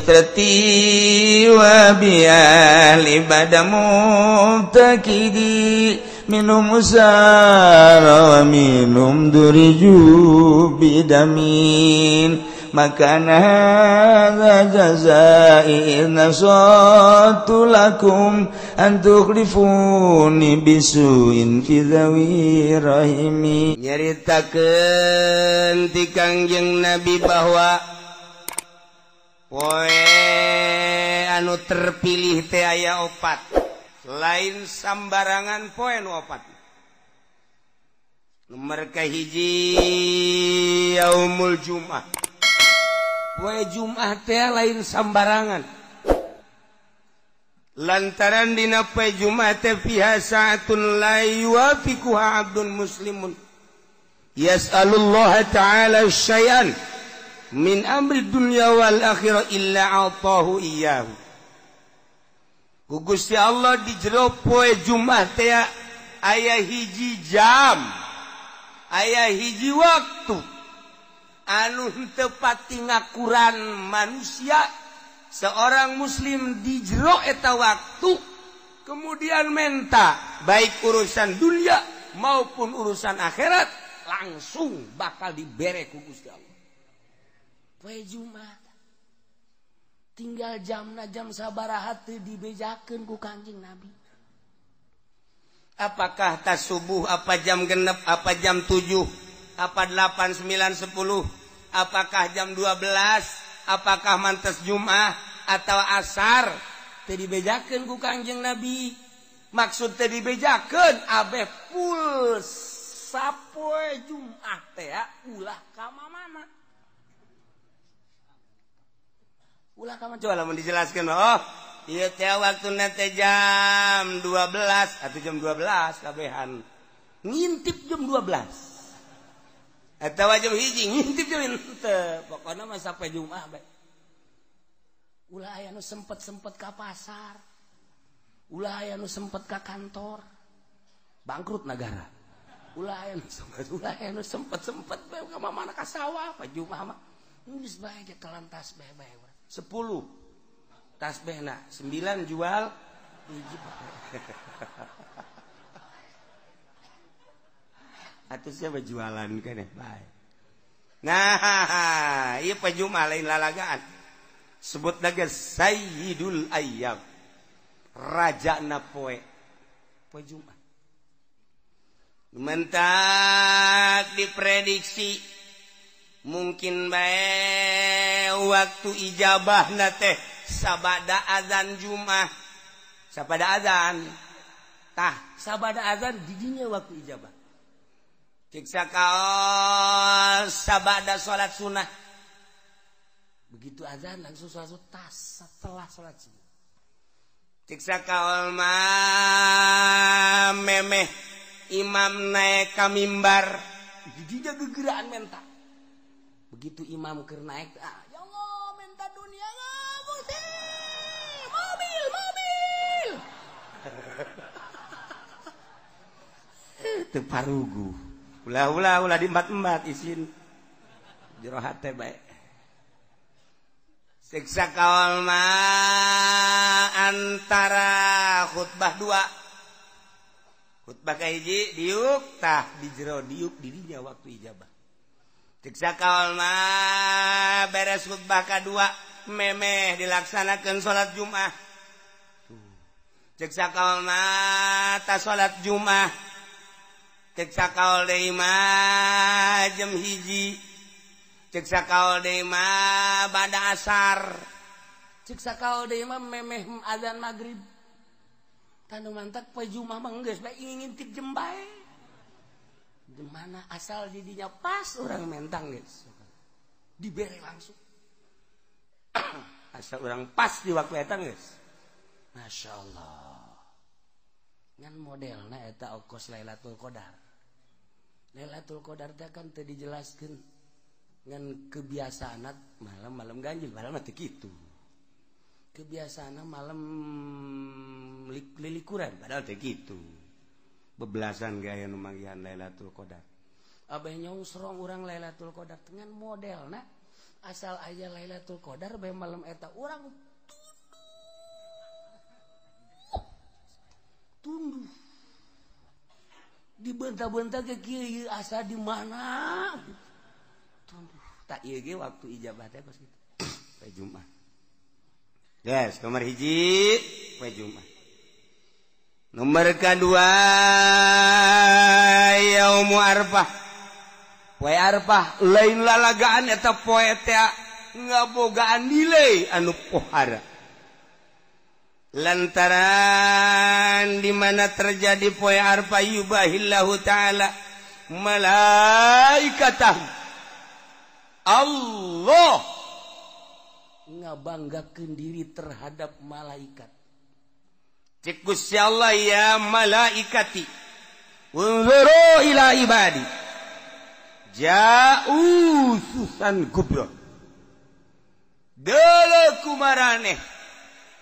Itrati wa biali bada mubtakidi minum usara wa minum duriju bidamin makana hadza jazai nasatu lakum an tukhlifuni bisuin fi dhawi rahimi. Nyaritakeun ti Kangjeng Nabi bahwa poe anu terpilih teh aya opat, lain sambarangan poe nu opat. Nomor kahiji yaumul Jum'ah. Poe Jum'ah teh lain sambarangan. Lantaran dina poe Jum'ah teh fiha sa'atun la yuwafiquha 'abdun muslimun yas'alullaha ta'ala syai'an min amri dunya wal akhirah illa 'atahu iyyahu. Ku Gusti Allah di jero poe Jumat teh aya hiji jam, aya hiji waktu anu henteu pati ngakuran manusia seorang muslim di jero eta waktu kemudian menta baik urusan dunia maupun urusan akhirat langsung bakal dibere ku Gusti Allah. Poe Jumat tinggal jamna jam sabaraha teu dibejakeun ku Kangjeng Nabi. Apakah tas subuh, apa jam genep, apa jam 7, apa 8, 9, 10, apakah jam 12, apakah mantes Jum'ah atau asar, teu dibejakeun ku Kangjeng Nabi. Maksud teu dibejakeun abeh full sapoe Jum'ah teh ulah ka mamana. Ulah kamu coba lamun dijelaskan, oh iya teh waktuna teh jam 12 atau jam 12 kabehan ngintip jam 12 atau jam hiji ngintip jam henteu, pokona mah sampai Jumat bae. Ulah aya nu sempet-sempet ka pasar, ulah aya nu sempet ka kantor, bangkrut negara. Ulah aya nu sempet, ulah aya nu sempet-sempet bae ka mana ka sawah pa Jumat mah geus bae telan tasbih bae. 10 tasbihna, 9 jual hiji. Atuh siapa jualan keneh bae. Nah, ieu Jumat lain lalagaan. Sebut lagi Sayyidul Ayyam. Rajana poe. Poe Jumat. Mentak diprediksi mungkin bae waktu ijabah na teh sabada azan Jumat, sabada azan tah sabada azan didinya waktu ijabah. Ciksa kaos sabada salat sunnah, begitu azan langsung salat tas setelah salat sunnah. Ciksa kaol mah memeh imam naik ka mimbar didinya gegeraan menta. Begitu imam keur naik, ah, ya Allah minta dunia ngabukti, mobil, mobil. Teu parugu. Ulah ulah ulah diembat-embat isin. Jero hate bae. Siksa kaol mah antara khutbah dua. Khutbah kahiji diuk tah di jero diuk dirinya waktu ijabah. Ciksa kaol mah beres khutbah kadua memeh dilaksanakan salat Jumat. Ciksa kaol mah ta salat Jumat. Ciksa kaol deui mah jam 1. Ciksa kaol deui mah bada asar. Ciksa kaol deui mah memeh azan magrib. Tanu mantak poe Jumat mah geus bae ngintip jem bae. Dimana asal didinya pas orang mentang guys, dibere langsung. Asal orang pas di waktu eta guys, masya Allah. Ngan modelna eta okos Lailatul Qadar. Lailatul Qadar teh kan teu dijelaskeun ngan kebiasaan malam-malam ganjil, malam mah teu kitu. Kebiasaan malam lilikuran padahal teu kitu. Bebelasan gaya nu manggihan Lailatul Qadar. Abah nyongsrong urang Lailatul Qadar dengan modelna Asal aya Lailatul Qadar bae malam eta urang tunduh. Dibentah-bentah ke kieu asa di mana? Tunduh. Tak ieu ge waktu ijabah teh kos kitu. Poe Jumat. Guys, nomor hiji poe Jumat. Nomor kedua yaumu Arfah. Poe Arfah lain lalagaan eta poe teh ngabogaan nilai anu pohara. Lantaran di mana terjadi poe Arfah yubahillahu taala malaikatah. Allah ngabanggakeun diri terhadap malaikat. Cek Gusti Allah ya malaikati unzuru ila ibadi ja'u susan gubro. Deuleu kumaraneh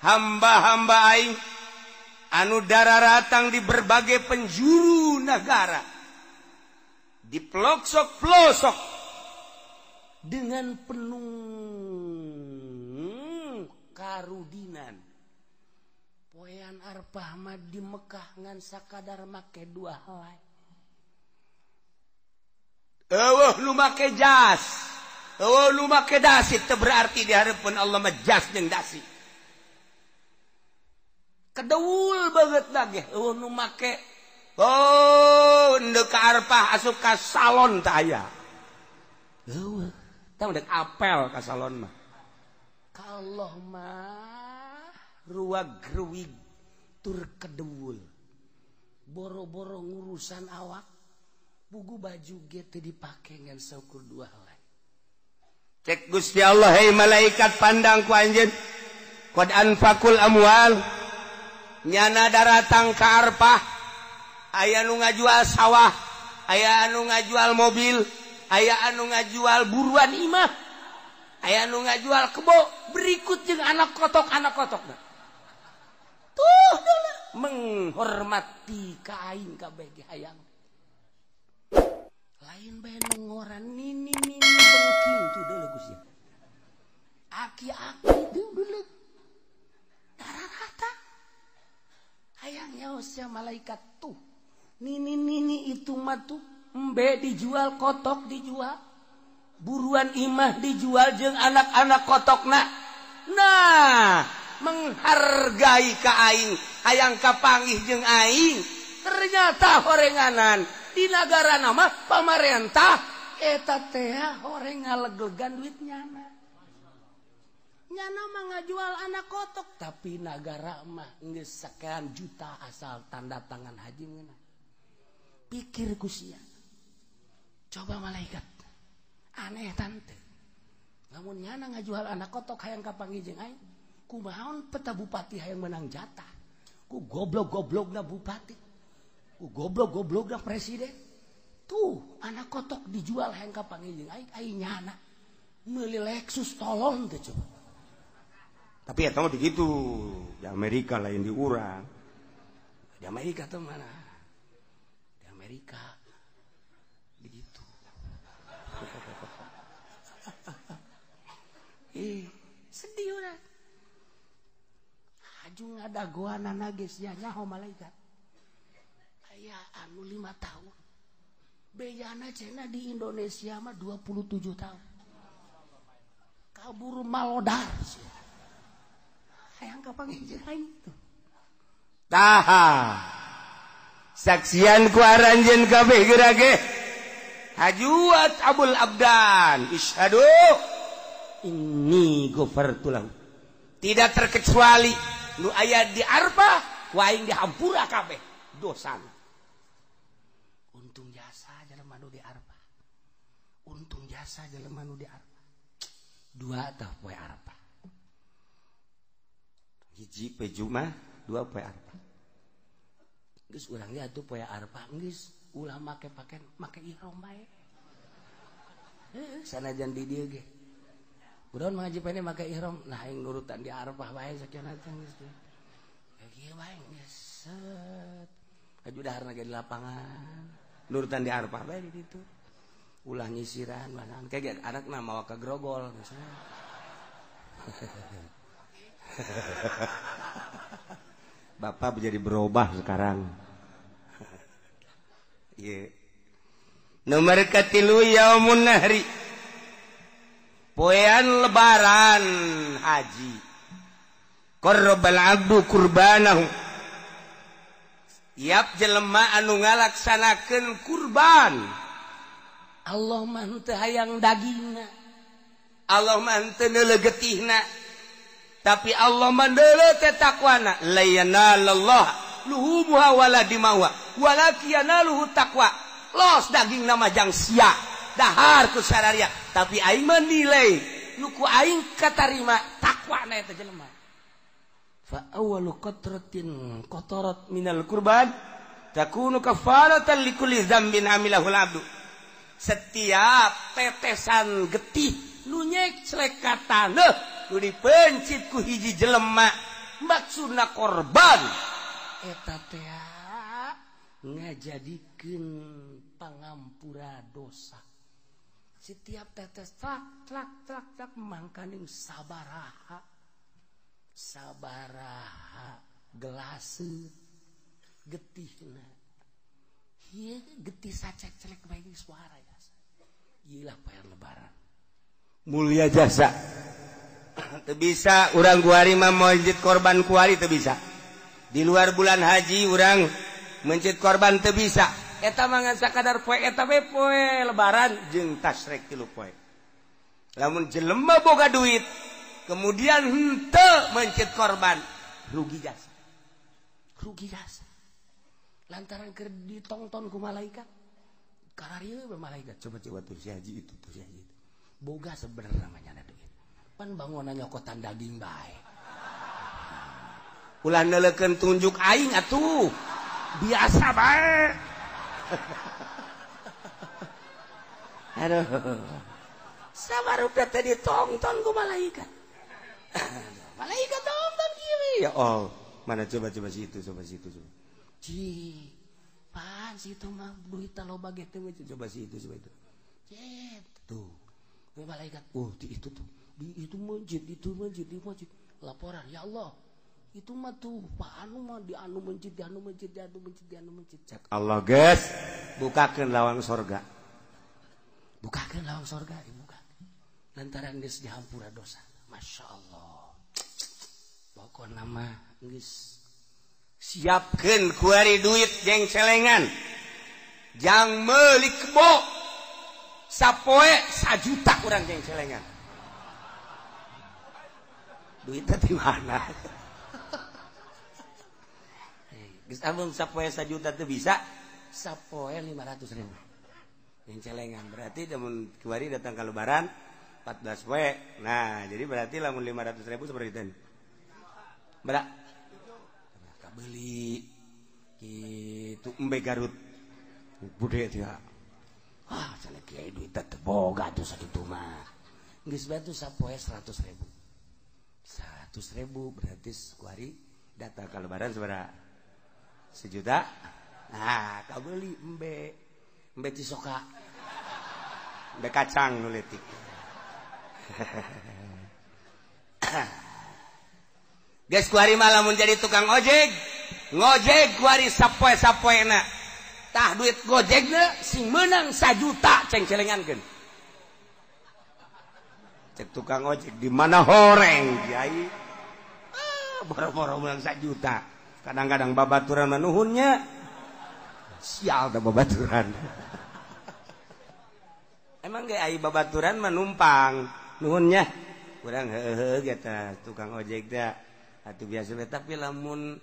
hamba-hamba aing anu dararatang di berbagai penjuru negara, di pelosok-pelosok dengan penuh karudinan. Poean Arfah mah di Mekah ngan sakadar make dua helai. Eueuh nu make jas, eueuh nu make dasi teu berarti di hareupeun Allah mah jas jeung dasi. Kedeul banget lagi eueuh nu make. Oh, ndek ka Arfah asup ka salon teh aya. Eueuh, tah ndek apel ka salon mah. Ka Allah mah ruag-ruwig tur kedeul. Boro-boro ngurusan awak, bugu baju ge teu dipake ngan saukur dua helai. Cek Gusti Allah, hei malaikat pandang ku anjeun. Qad anfaqul amwal. Nyana daratang ka Arfah, aya nu ngajual sawah, aya anu ngajual mobil, aya anu ngajual buruan imah, aya anu ngajual kebo, berikut jeung anak kotok-anak kotokna. Tuh deuleu menghormati ka aing kabeh ge hayang. Lain bae nu ngoran nini nini bengking tuh deuleu Gusti. Aki-aki tuh deuleu. Dararata. Hayang nyaos malaikat tuh. Nini nini itu mah tuh embe dijual, kotok dijual, buruan imah dijual jeung anak-anak kotokna. Nah, menghargai ka aing, hayang kapanggih jeung aing. Ternyata horenganan di nagara nama pamarentah eta teh horeng ngaleglegan duit nyana. Nyana mah ngajual anak kotok, tapi nagara mah geus sekian juta asal tanda tangan haji ngeunah. Pikir ku sia. Coba malaikat. Aneh tante. Lamun nyana ngajual anak kotok hayang kapanggih jeung aing, kumaha peta bupati hayang menang jatah. Ku goblok-goblokna bupati. Ku goblok-goblokna presiden. Tuh, anak kotok dijual hayang kapanggih jeung aing, aing nyana meuli Lexus tolong teh coba. Tapi ya tahu begitu di Amerika lain di urang. Di Amerika tuh mana? Di Amerika begitu. Sedih urang. Haju ngadagoanana geus nya nyaho malaikat. Aya anu 5 tahun. Bejana cenah di Indonesia mah 27 tahun. Kabur malodar sia. Hayang kapanggih jeung aing tuh. Taha. Saksian ku aranjeun kabeh geura ge. Hajuat Abul Abdan, isyhadu inni ghafartu lahu. Tidak terkecuali nu aya di Arfah, ku aing dihampura kabeh dosana. Untung jasa jelema nu di Arfah. Untung jasa jelema nu di Arfah. Dua tah poe Arfah. Hiji poe Jumat, dua poe Arfah. Geus urang ge atuh poe Arfah geus ulah make pakaian, make ihram bae. Heuh, sanajan di dieu ge. Kunaon ngaji pene make ihram, nah aing nurutan di Arfah bae sakieu teh geus. Kieu bae geus set. Aju daharna ge di lapangan. Nurutan di Arfah bae di ditu. Ulah nyisiran mana kayak anak mawa ka grogol misalnya. Bapak menjadi berubah sekarang. Yeah. Nomor katilu yaumun nahri. Poean lebaran haji. Qarrabal abdu kurbanahu. Tiap jelema anu ngalaksanakeun kurban. Allah mah henteu hayang dagingna. Allah mah henteu neuleuh getihna. Tapi Allah mah neuleuh teh takwana. La yanalallah luhumuha wala dimawa walakin yanaluhu taqwa. Los daging nama jang sia dahar ku sararia, tapi aing mah nilai nu ku aing katarima takwana eta jelema. Fa awwalu qatratin qatarat minal kurban takunu kafaratan likulli dzambin amilahul abdu. Setiap tetesan getih nu nyeclek ka taneuh nu dipencit ku hiji jelema maksudna korban eta teh ngajadikeun pangampura dosa. Setiap tetes trak trak trak trak mangkaning sabaraha sabaraha gelase getihna. Ieu getih sacek-celek bae suara ya. Ieu lah poean lebaran. Mulia jasa. Teu bisa urang kuari mah mencit korban kuari teu bisa. Di luar bulan haji urang mencit korban teu bisa. Eta mah ngan sakadar poe eta we poe lebaran jeung tasrek tilu poe. Lamun jelema boga duit kemudian henteu mencit korban, rugi jasa. Rugi jasa. Lantaran keur ditongton ku malaikat. Kararieu we malaikat coba-coba tuh si haji itu, tuh si haji itu. Boga sebenarnya namanya duit. Pan bangunan nyokotan daging bae. Ulah neuleukeun tunjuk aing atuh. Biasa bae. Aduh. Sabarupa teh ditongton ku malaikat. Malaikat tonton kieu. Ya Allah, mana coba-coba situ, coba situ, coba. Ci, pan situ mah duit loba ge teh coba situ, coba itu. Cep, tuh. Malaikat, oh di itu tuh, di itu masjid, itu masjid, di masjid. Laporan, ya Allah, itu mah tuh Pak anu mah di anu masjid, di anu masjid, di anu masjid, di anu masjid. Cek Allah guys, bukakeun lawang sorga. Bukakeun lawang sorga, dibuka. Lantaran geus dihampura dosa. Masya Allah. Pokona mah geus siapkeun kuari duit jeung celengan. Jang meuli kebo. Sapoe sajuta urang jeung celengan. Duitnya di mana? Geus amun sapoe sajuta teu bisa, sapoe 500.000. Jeung celengan berarti lamun kuari datang ka lebaran 14 poe. Nah, jadi berarti lamun 500.000 seperti itu. Berak. Kabeli kitu embe Garut. Bude dia. Ah, cenah kiai duit teh boga atuh sakitu mah. Geus bae tuh sapoe 100.000. 100.000 berarti kuari datang ka lebaran sabaraha? Sejuta. Nah, kabeli embe. Embe cisoka. Embe kacang nu leutik. Geus kuari mah lamun jadi tukang ojek, ngojek kuari sapoe-sapoena. Tah duit gojekna sing meunang sajuta ceng-celengankeun. Cek tukang ojek di mana horeng kiai. Ah, boro-boro meunang sajuta. Kadang-kadang babaturan manuhunnya. Sial da babaturan. Emang ge ai babaturan mah numpang nuhunnya. Urang heuheuh ge tah tukang ojek teh. Atuh biasa we tapi lamun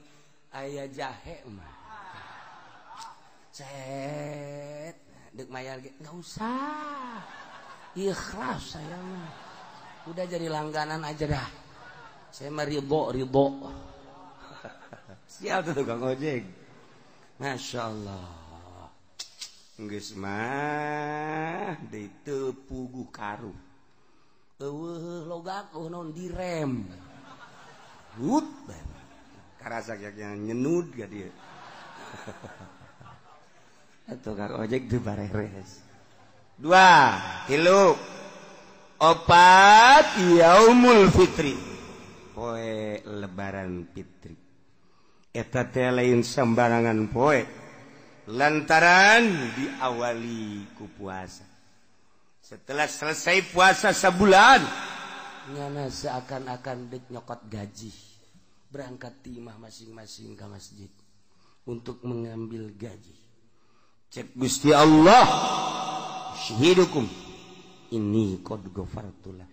aya jahe mah. Cet, dek mayar ge enggak usah. Ikhlas saya mah. Udah jadi langganan aja dah. Saya mah ridho, ridho. Sial tuh tukang ojek. Masya Allah. Geus mah deui teu puguh karuh. Eueuh logak eueuh naon direm. Hut karasa yang nyenud ga dia. Tukang ojek teu bareres. 2 3 4 yaumul fitri poe lebaran fitri eta teh lain sembarangan poe lantaran diawali ku puasa. Setelah selesai puasa sebulan nyana seakan-akan dek nyokot gaji, berangkat timah masing-masing ke masjid untuk mengambil gaji. Cek Gusti Allah, syahidukum ini qad ghafartulah.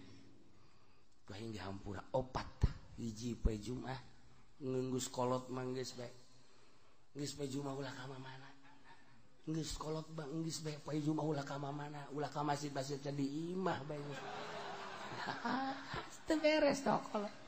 Lain dihampura 4 hiji poe Jumat ngenggus kolot mah geus bae. Geus poe Jumat ulah ka mana? Geus kolot bang geus bae poe Jumat ulah ka mana? Ulah ka masjid-masjid di imah bae. Teu beres tah kolot.